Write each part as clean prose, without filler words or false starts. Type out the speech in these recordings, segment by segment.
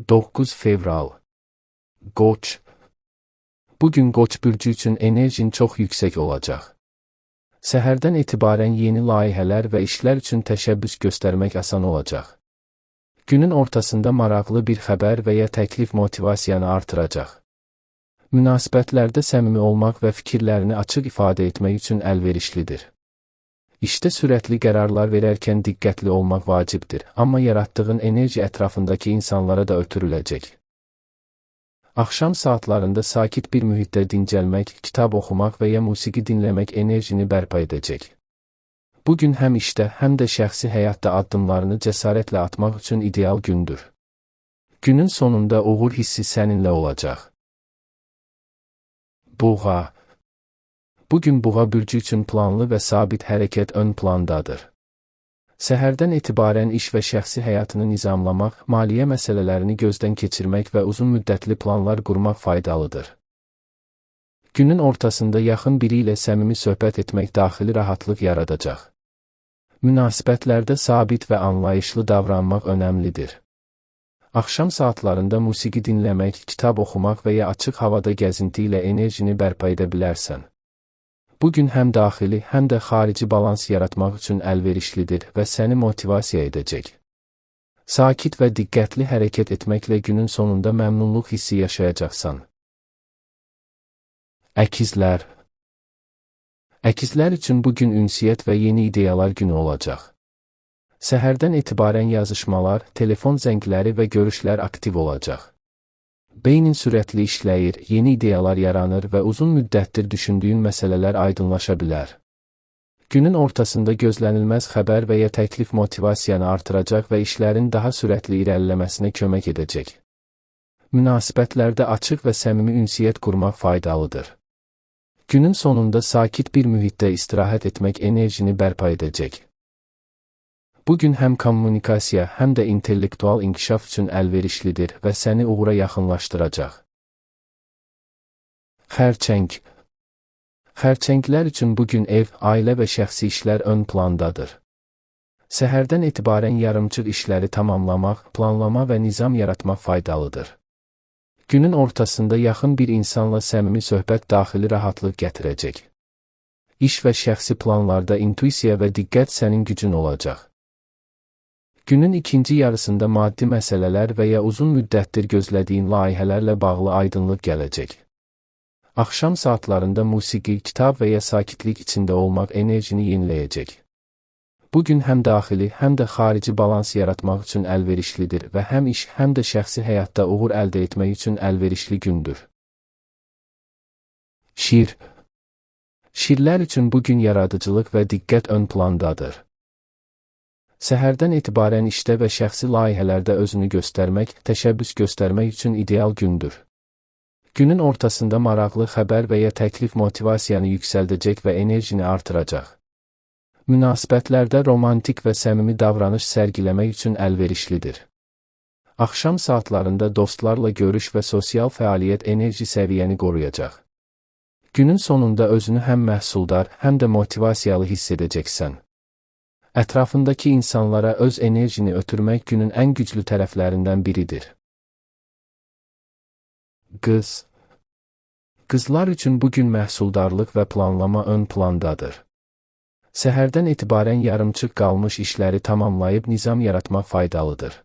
9 fevral. Qoç. Bugün Qoç bürcü üçün enerjin çox yüksək olacaq. Səhərdən etibarən yeni layihələr və işlər üçün təşəbbüs göstərmək asan olacaq. Günün ortasında maraqlı bir xəbər və ya təklif motivasiyanı artıracaq. Münasibətlərdə səmimi olmaq və fikirlərini açıq ifadə etmək üçün əlverişlidir. İşdə sürətli qərarlar verərkən diqqətli olmaq vacibdir, amma yaratdığın enerji ətrafındakı insanlara da ötürüləcək. Axşam saatlarında sakit bir mühitdə dincəlmək, kitab oxumaq və ya musiqi dinləmək enerjini bərpa edəcək. Bu gün həm işdə, həm də şəxsi həyatda addımlarını cəsarətlə atmaq üçün ideal gündür. Günün sonunda uğur hissi səninlə olacaq. Buğa. Bugün Buğa bürcü üçün planlı və sabit hərəkət ön plandadır. Səhərdən etibarən iş və şəxsi həyatını nizamlamaq, maliyyə məsələlərini gözdən keçirmək və uzun müddətli planlar qurmaq faydalıdır. Günün ortasında yaxın biri ilə səmimi söhbət etmək daxili rahatlıq yaradacaq. Münasibətlərdə sabit və anlayışlı davranmaq önəmlidir. Axşam saatlarında musiqi dinləmək, kitab oxumaq və ya açıq havada gəzinti ilə enerjini bərpa edə bilərsən. Bu gün həm daxili, həm də xarici balans yaratmaq üçün əlverişlidir və səni motivasiya edəcək. Sakit və diqqətli hərəkət etməklə günün sonunda məmnunluq hissi yaşayacaqsan. Əkizlər. Əkizlər üçün bu gün ünsiyyət və yeni ideyalar günü olacaq. Səhərdən etibarən yazışmalar, telefon zəngləri və görüşlər aktiv olacaq. Beynin sürətli işləyir, yeni ideyalar yaranır və uzun müddətdir düşündüyün məsələlər aydınlaşa bilər. Günün ortasında gözlənilməz xəbər və ya təklif motivasiyanı artıracaq və işlərin daha sürətli irəliləməsinə kömək edəcək. Münasibətlərdə açıq və səmimi ünsiyyət qurmaq faydalıdır. Günün sonunda sakit bir mühitdə istirahət etmək enerjini bərpa edəcək. Bu gün həm kommunikasiya, həm də intellektual inkişaf üçün əlverişlidir və səni uğura yaxınlaşdıracaq. Xərçəng. Xərçənglər üçün bu gün ev, ailə və şəxsi işlər ön plandadır. Səhərdən etibarən yarımçıq işləri tamamlamaq, planlama və nizam yaratmaq faydalıdır. Günün ortasında yaxın bir insanla səmimi söhbət daxili rahatlıq gətirəcək. İş və şəxsi planlarda intuisiya və diqqət sənin gücün olacaq. Günün ikinci yarısında maddi məsələlər və ya uzun müddətdir gözlədiyin layihələrlə bağlı aydınlıq gələcək. Axşam saatlarında musiqi, kitab və ya sakitlik içində olmaq enerjini yeniləyəcək. Bu gün həm daxili, həm də xarici balans yaratmaq üçün əlverişlidir və həm iş, həm də şəxsi həyatda uğur əldə etmək üçün əlverişli gündür. Şir. Şirlər üçün bu gün yaradıcılıq və diqqət ön plandadır. Səhərdən etibarən işdə və şəxsi layihələrdə özünü göstərmək, təşəbbüs göstərmək üçün ideal gündür. Günün ortasında maraqlı xəbər və ya təklif motivasiyanı yüksəldəcək və enerjini artıracaq. Münasibətlərdə romantik və səmimi davranış sərgiləmək üçün əlverişlidir. Axşam saatlarında dostlarla görüş və sosial fəaliyyət enerji səviyyəni qoruyacaq. Günün sonunda özünü həm məhsuldar, həm də motivasiyalı hiss edəcəksən. Ətrafındakı insanlara öz enerjini ötürmək günün ən güclü tərəflərindən biridir. Qız. Qızlar üçün bu gün məhsuldarlıq və planlama ön plandadır. Səhərdən etibarən yarımçıq qalmış işləri tamamlayıb nizam yaratmaq faydalıdır.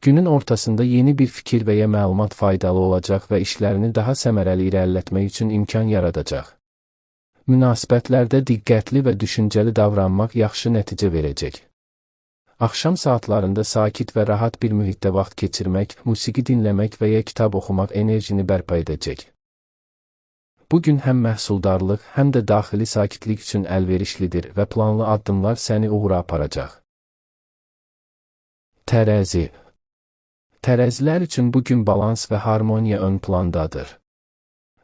Günün ortasında yeni bir fikir və ya məlumat faydalı olacaq və işlərini daha səmərəli irəlilətmək üçün imkan yaradacaq. Münasibətlərdə diqqətli və düşüncəli davranmaq yaxşı nəticə verəcək. Axşam saatlarında sakit və rahat bir mühitdə vaxt keçirmək, musiqi dinləmək və ya kitab oxumaq enerjini bərpa edəcək. Bu gün həm məhsuldarlıq, həm də daxili sakitlik üçün əlverişlidir və planlı addımlar səni uğura aparacaq. Tərəzi. Tərəzilər üçün bu gün balans və harmoniya ön plandadır.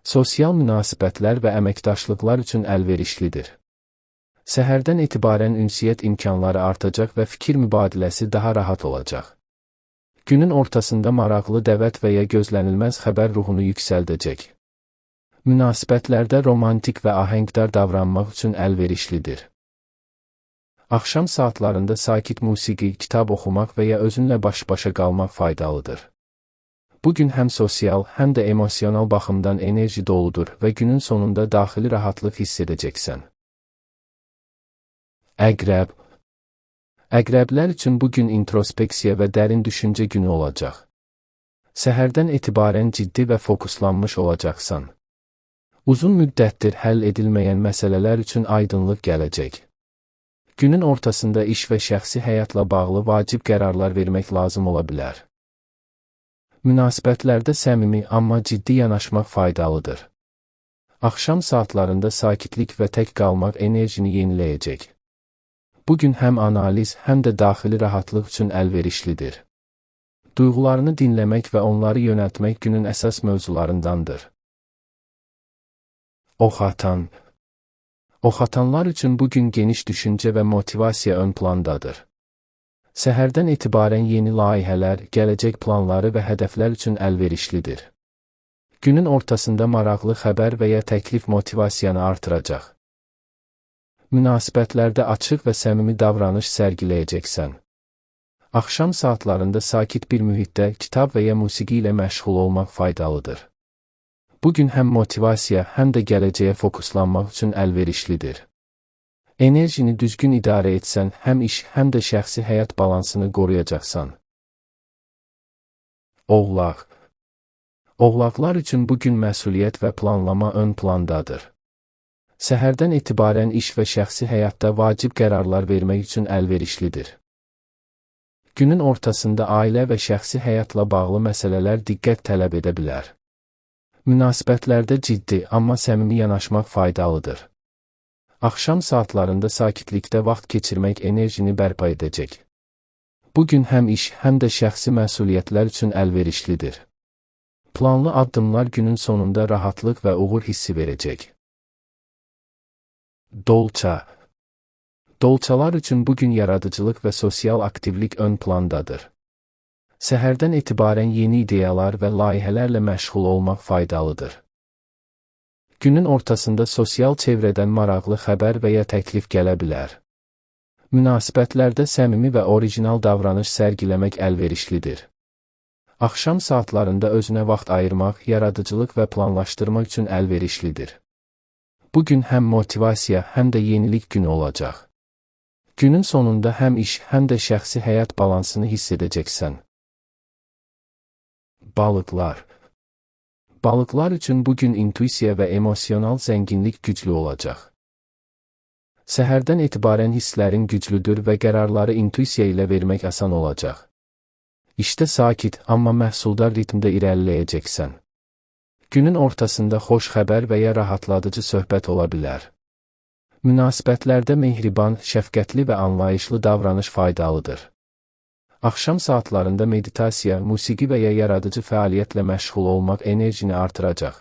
Sosial münasibətlər və əməkdaşlıqlar üçün əlverişlidir. Səhərdən etibarən ünsiyyət imkanları artacaq və fikir mübadiləsi daha rahat olacaq. Günün ortasında maraqlı dəvət və ya gözlənilməz xəbər ruhunu yüksəldəcək. Münasibətlərdə romantik və ahəngdar davranmaq üçün əlverişlidir. Axşam saatlarında sakit musiqi, kitab oxumaq və ya özünlə baş-başa qalmaq faydalıdır. Bugün həm sosial, həm də emosional baxımdan enerji doludur və günün sonunda daxili rahatlıq hiss edəcəksən. Əqrəb. Əqrəblər üçün bugün introspeksiya və dərin düşüncə günü olacaq. Səhərdən etibarən ciddi və fokuslanmış olacaqsan. Uzun müddətdir həll edilməyən məsələlər üçün aydınlıq gələcək. Günün ortasında iş və şəxsi həyatla bağlı vacib qərarlar vermək lazım ola bilər. Münasibətlərdə səmimi, amma ciddi yanaşmaq faydalıdır. Axşam saatlarında sakitlik və tək qalmaq enerjini yeniləyəcək. Bugün həm analiz, həm də daxili rahatlıq üçün əlverişlidir. Duyğularını dinləmək və onları yönəltmək günün əsas mövzularındandır. Oxatan. Oxatanlar üçün bugün geniş düşüncə və motivasiya ön plandadır. Səhərdən etibarən yeni layihələr, gələcək planları və hədəflər üçün əlverişlidir. Günün ortasında maraqlı xəbər və ya təklif motivasiyanı artıracaq. Münasibətlərdə açıq və səmimi davranış sərgiləyəcəksən. Axşam saatlarında sakit bir mühitdə kitab və ya musiqi ilə məşğul olmaq faydalıdır. Bugün həm motivasiya, həm də gələcəyə fokuslanmaq üçün əlverişlidir. Enerjini düzgün idarə etsən, həm iş, həm də şəxsi həyat balansını qoruyacaqsan. Oğlaq. Oğlaqlar üçün bugün məsuliyyət və planlama ön plandadır. Səhərdən etibarən iş və şəxsi həyatda vacib qərarlar vermək üçün əlverişlidir. Günün ortasında ailə və şəxsi həyatla bağlı məsələlər diqqət tələb edə bilər. Münasibətlərdə ciddi, amma səmimi yanaşmaq faydalıdır. Axşam saatlarında sakitlikdə vaxt keçirmək enerjini bərpa edəcək. Bugün həm iş, həm də şəxsi məsuliyyətlər üçün əlverişlidir. Planlı addımlar günün sonunda rahatlıq və uğur hissi verəcək. Dolça. Dolçalar üçün bugün yaradıcılıq və sosial aktivlik ön plandadır. Səhərdən etibarən yeni ideyalar və layihələrlə məşğul olmaq faydalıdır. Günün ortasında sosial çevrədən maraqlı xəbər və ya təklif gələ bilər. Münasibətlərdə səmimi və orijinal davranış sərgiləmək əlverişlidir. Axşam saatlarında özünə vaxt ayırmaq, yaradıcılıq və planlaşdırma üçün əlverişlidir. Bugün həm motivasiya, həm də yenilik günü olacaq. Günün sonunda həm iş, həm də şəxsi həyat balansını hiss edəcəksən. Balıqlar. Balıqlar üçün bugün intuisiya və emosional zənginlik güclü olacaq. Səhərdən etibarən hisslərin güclüdür və qərarları intuisiya ilə vermək asan olacaq. İşdə sakit, amma məhsuldar ritmdə irəliləyəcəksən. Günün ortasında xoş xəbər və ya rahatladıcı söhbət ola bilər. Münasibətlərdə mehriban, şəfqətli və anlayışlı davranış faydalıdır. Axşam saatlarında meditasiya, musiqi və ya yaradıcı fəaliyyətlə məşğul olmaq enerjini artıracaq.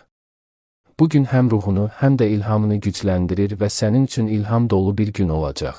Bugün həm ruhunu, həm də ilhamını gücləndirir və sənin üçün ilham dolu bir gün olacaq.